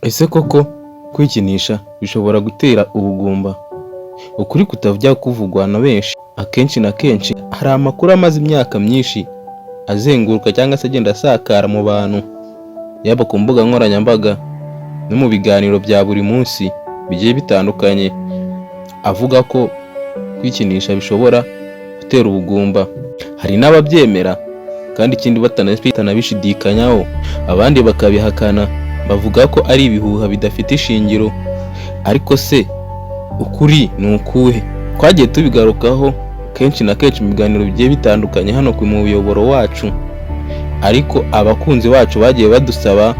Ese koko kwikinisha bishobora gutera ubugumba? Ukuri kutajya kuvugwa na benshi. Akenshi na kenshi hari amakuru amaze imyaka myinshi azenguruka cyangwa se agenda asakara mu bantu, yaba ku mbuga nkoranyambaga no mu biganiro bya buri munsi bigiye bitandukanye, avuga ko kwikinisha bishobora gutera ubugumba. Hari n'ababyemera kandi ikindi batanabishidikanyaho, abandi bakabihakana bavuga ko ari ibihuha bidafite ishingiro. Ariko se ukuri ni ukuhe? Twagiye tubigarukaho kenshi na kenshi mu biganiro bigiye bitandukanye hano ku muyoboro wacu, ariko abakunzi bacu bagiye badusaba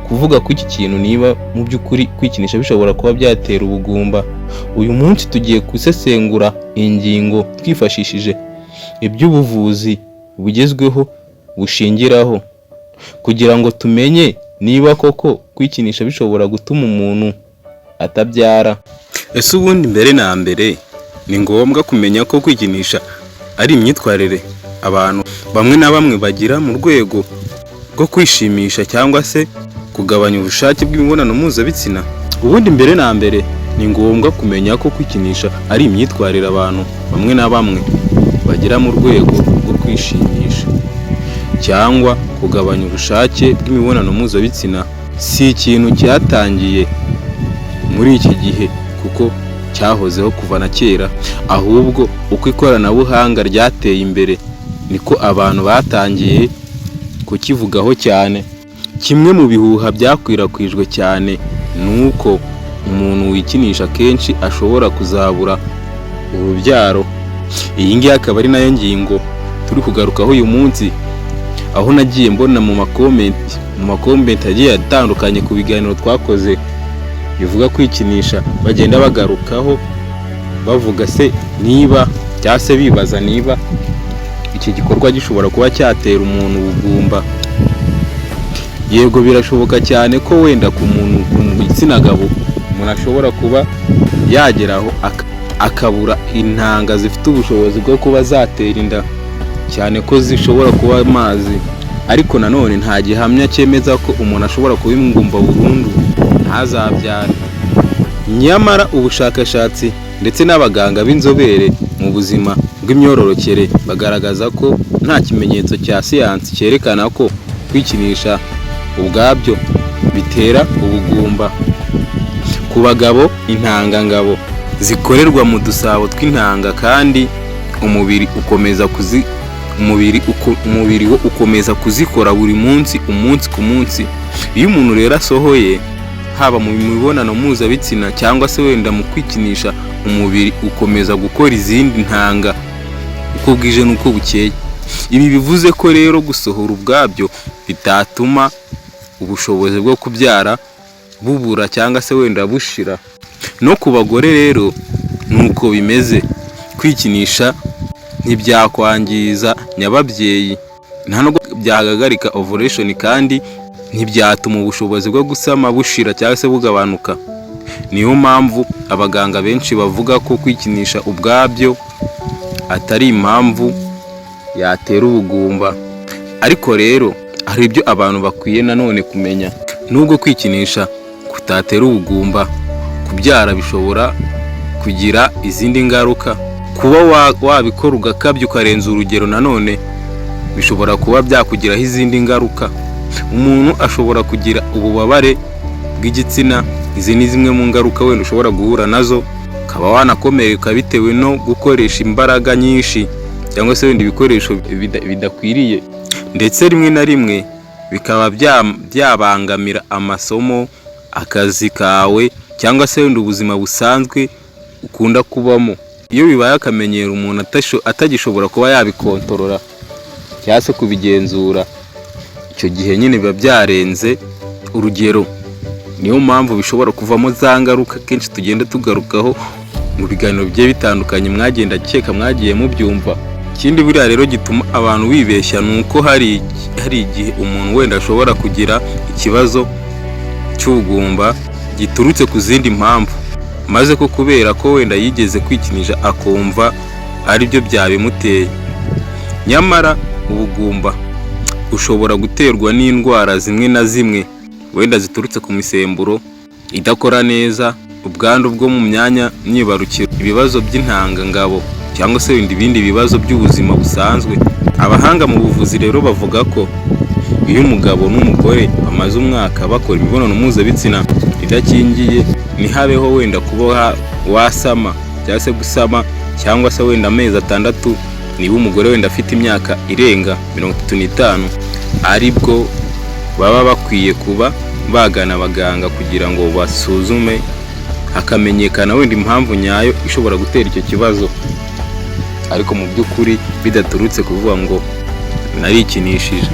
kuvuga ko iki kintu, niba mu by'ukuri kwikinisha bishobora kuba byatera ubugumba. Uyu munsi tugiye gusesengura iyi ngingo twifashishije iby'ubuvuzi bugezweho bushingiraho, kugira ngo tumenye niba koko kwikinisha bishobora gutuma umuntu atabyara. Ese ubundi mbere na mbere ni ngombwa kumenya ko kwikinisha ari imyitwarire abantu bamwe na bamwe bagira mu rwego rwo kwishimisha cyangwa se kugabanya ubushake bw'imibonano mpuzabitsina. Ubundi mbere na mbere ni ngombwa kumenya ko kwikinisha ari imyitwarire abantu bamwe na bamwe bagira mu rwego rwo kwishimisha cyangwa kugabanya ubushake bw'imibonano mpuzabitsina. Si ikintu cyatangiye muri iki gihe, kuko cyahozeho kuva na kera. Ahubwo uko ikoranabuhanga ryateye imbere niko abantu batangiye kukivugaho cyane. Kimwe mu bihuha byakwirakwijwe cyane ni uko umuntu wikinisha kenshi ashobora kuzabura urubyaro. Iyi ngiyi akaba ari nayo ngingo turi kugarukaho uyu munsi, aho nagiye mbona mu ma comment agiye atandukanye ku biganiro twakoze bivuga kwikinisha, bagenda bagarukaho bavuga se niba, cyangwa se bibaza niba iki gikorwa gishobora kuba cyatera umuntu ubugumba. Yego, birashoboka cyane ko wenda ku muntu, ku gitsina gabo, umuntu ashobora kuba yageraho akabura intanga zifite ubushobozi bwo kuba zatera inda, cyane ko zishobora kuba amazi. Ariko nanone nta gihamya cyemeza ko umuntu ashobora kuba ingumba burundu ntazabyare. Nyamara ubushakashatsi ndetse n'abaganga b'inzobere mu buzima bw'imyororokere bagaragaza ko nta kimenyetso cya siyansi cyerekana ko kwikinisha ubwabyo bitera ubugumba. Ku bagabo, intangangabo zikorerwa mu dusabo tw'intanga, kandi umubiri wo ukomeza kuzikora buri munsi, umunsi ku munsi. Iyo umuntu rero asohoye, haba mu mibonano mpuzabitsina cyangwa se wenda mu kwikinisha, umubiri ukomeza gukora izindi ntanga uko bwije n'uko bukeye. Ibi bivuze ko rero gusohora ubwabyo bitatuma ubushobozi bwo kubyara bubura cyangwa se wenda bushira. No ku bagore rero ni uko bimeze. Kwikinisha ntibyakwangiza nyababyeyi, nta nubwo byahagarika ovulation, kandi ntibyatuma ubushobozi bwo gusama bushira cyangwa se bugabanuka. Niyo mpamvu abaganga benshi bavuga ko kwikinisha ubwabyo atari impamvu yatera ubugumba. Ariko rero hari ibyo abantu bakwiye nanone kumenya. Nubwo kwikinisha kutatera ubugumba, kubyara bishobora kugira izindi ngaruka. Kuba wabikora ugakabya, ukarenza urugero, nanone bishobora kuba byakugiraho izindi ngaruka. Umuntu ashobora kugira ububabare bw'igitsina. Izi ni zimwe mu ngaruka wenda ushobora guhura nazo. Ukaba wanakomereka bitewe no gukoresha imbaraga nyinshi cyangwa se wenda ibikoresho bidakwiriye, ndetse rimwe na rimwe bikaba byabangamira amasomo, akazi kawe, cyangwa se wenda ubuzima busanzwe ukunda kubamo. Iyo bibaye akamenyero, umuntu atagishobora kuba yabikontorora cyangwa se kubigenzura, icyo gihe nyine biba byarenze urugero. Niyo mpamvu bishobora kuvamo za ngaruka kenshi tugenda tugarukaho mu biganiro bigiye bitandukanye, mwagenda keka mwagiye mubyumva. Ikindi buriya rero gituma abantu bibeshya ni uko hari igihe umuntu wenda ashobora kugira ikibazo cy'ubugumba giturutse ku zindi mpamvu, maze ko kubera ko wenda yigeze kwikinisha akumva aribyo byabimuteye. Nyamara ubugumba bushobora guterwa n'indwara zimwe na zimwe. wenda ziturutse ku misemburo idakora neza, ubwandu bwo mu myanya myibarukiro, ibibazo by'intangangabo cyangwa se wenda ibindi bibazo by'ubuzima busanzwe. Abahanga mu buvuzi rero bavuga ko iyo umugabo n'umugore bamaze umwaka bakora imibonano mpuzabitsina idakingiye, ntihabeho wenda kuba wasama cyangwa se gusama, cyangwa se wenda amezi 6, niba umugore wenda afite imyaka irenga 35, aribwo baba bakwiye kuba bagana abaganga kugira ngo basuzume hakamenyekana wenda impamvu nyayo ishobora gutera icyo kibazo, ariko mu by'ukuri bidaturutse kuvuga ngo narikinishije.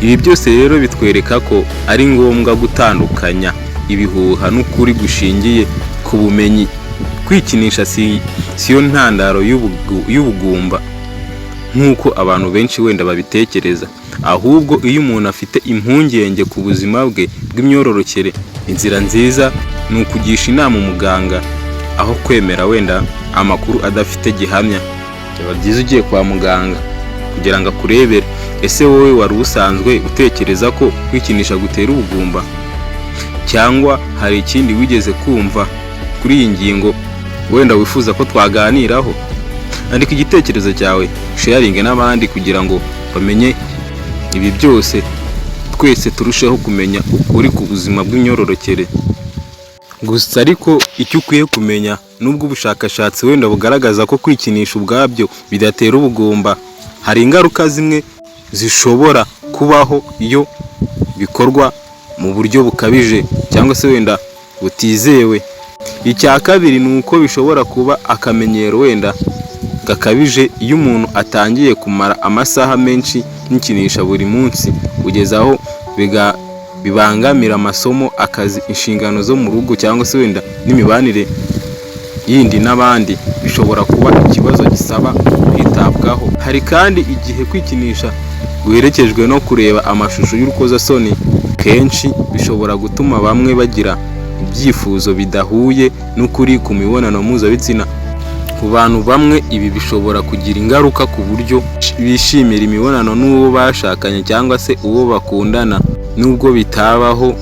Ibi byose rero bitwereka ko ari ngombwa gutandukanya ibihuha n'ukuri gushingiye ku bumenyi. Kwikinisha si siyo ntandaro y'ubugumba nk'uko abantu benshi wenda babitekereza. Ahubwo iyo umuntu afite impungenge ku buzima bwe bw'imyororokere, inzira nziza ni ukugisha inama umuganga aho kwemera wenda amakuru adafite gihamya. Byaba byiza ugiye kwa muganga kugira ngo akurebere. Ese wowe wari usanzwe utekereza ko kwikinisha gutera ubugumba, cyangwa hari ikindi wigeze kumva kuri iyi ngingo wenda wifuza ko twaganiraho? Andika igitekerezo cyawe, sharinge n'abandi kugira ngo bamenye ibi byose, twese turusheho kumenya ukuri ku buzima bw'imyororokere. Gusa ariko icyo ukwiye kumenya, nubwo ubushakashatsi wenda bugaragaza ko kwikinisha ubwabyo bidatera ubugumba, hari ingaruka zimwe zishobora kubaho iyo bikorwa mu buryo bukabije cyangwa se wenda butizewe. Icya kabiri ni uko bishobora kuba akamenyero wenda gakabije. Iyo umuntu atangiye kumara amasaha menshi yikinisha buri munsi, kugeza aho bibangamira amasomo, akazi, inshingano zo mu rugo cyangwa se wenda n'imibanire yindi n'abandi, bishobora kuba ikibazo gisaba kwitabwaho. Hari kandi igihe kwikinisha guherekejwe no kureba amashusho y'urukozasoni kenshi, bishobora gutuma bamwe bagira ibyifuzo bidahuye n'ukuri ku mibonano mpuzabitsina. Ku bantu bamwe, ibi bishobora kugira ingaruka ku buryo bishimira imibonano n'uwo bashakanye cyangwa se uwo bakundana, nubwo bitabaho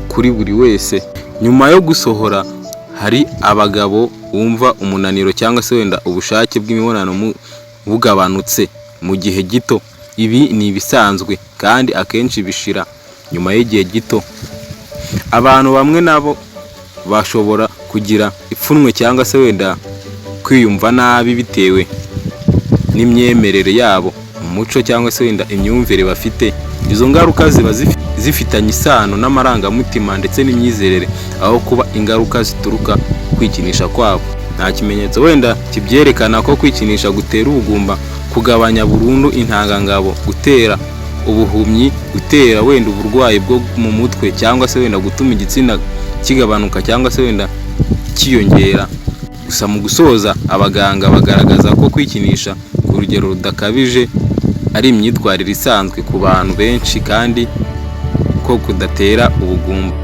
kuri buri wese. Nyuma yo gusohora, hari abagabo bumva umunaniro cyangwa se wenda ubushake bw'imibonano bugabanutse mu gihe gito. Ibi ni ibisanzwe kandi akenshi bishira nyuma y'igihe gito. Abantu bamwe nabo bashobora kugira ipfunwe cyangwa se wenda kwiyumva nabi bitewe n'imyemerere yabo, umuco cyangwa se wenda imyumvire bafite. Izo ngaruka ziba zifitanye isano n'amarangamutima ndetse n'imyizerere, aho kuba ingaruka zituruka ku kwikinisha kwabo. Nta kimenyetso wenda kibyerekana ko kwikinisha gutera ubugumba, kugabanya burundu intangangabo, gutera ubuhumyi, gutera wenda uburwayi bwo mu mutwe, cyangwa se wenda gutuma igitsina kigabanuka cyangwa se wenda cyiyongera. Gusa mu gusoza, abaganga bagaragaza ko kwikinisha ku rugero rudakabije ari imyitwarire isanzwe ku bantu benshi, kandi ko kudatera ubugumba.